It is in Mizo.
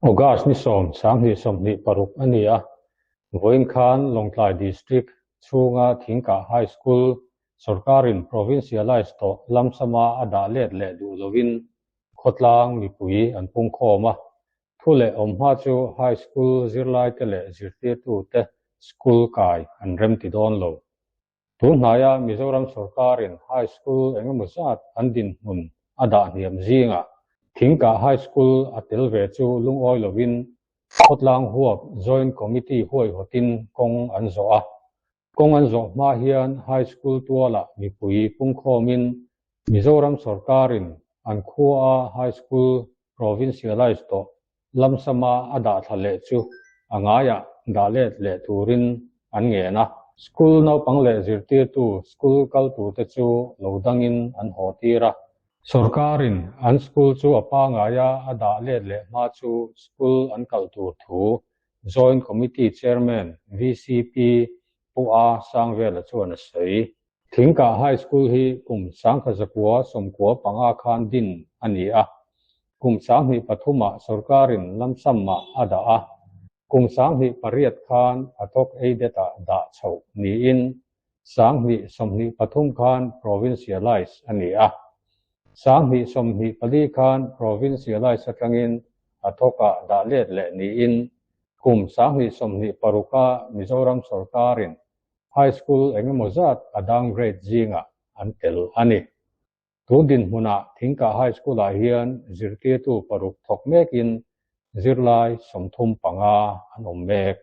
August ni sawm sanghnih sawmhnih paruk a ni a, vawiin khan Lawngtlai District chhunga Thingkah High School sorkarin provincialise tawh lamsama a dah let leh duh lovin khawtlang mipui an pungkhawm a, thu leh awm hma chu High School zirlaite leh zirtirtute school kai an remti dawn lo. Tun hnaia Mizoram sorkarin High School engemaw zat an dinhmun a dah hniam zingah Thingkah High School a tel ve chu lungawi lovin khawtlang huap Joint Committee huaihawtin kawng an zawh a. Kawng an zawh hma hian High School tualah mipui pungkhawmin Mizoram sorkarin an khuaa High School provincialise tawh lamsama a dah thla leh chu a ngaiah dah let leh turin an ngen a. School naupang leh zirtirtu school kal turte chu lo dangin an haw tir a. Sorkarin an school chu a pangaia a dah let leh hma chu school an kal tur thu Joint Committee Chairman VCP Pu A Sangvela chuan a sawi. Thingkah High School hi kum sangkhat zakua sawmkua panga khan din a ni a, kum sanghnih pathumah sorkarin lamsamah a dah a, kum sanghnih pariat khan a thawk aided-ah dah chhoh niin sanghnih sawmhnih pathum khan provincialise a ni a, sanghnih sawmhnih pali khan provincialise atangin a thawkah dah let leh niin kum sanghnih sawmhnih paruka Mizoram sorkarin High School engemaw zat a downgrade zingah an tel a ni. Tun dinhmunah Thingkah High School-ah hian zirtirtu paruk thawk mekin zirlai 35 an awm mek.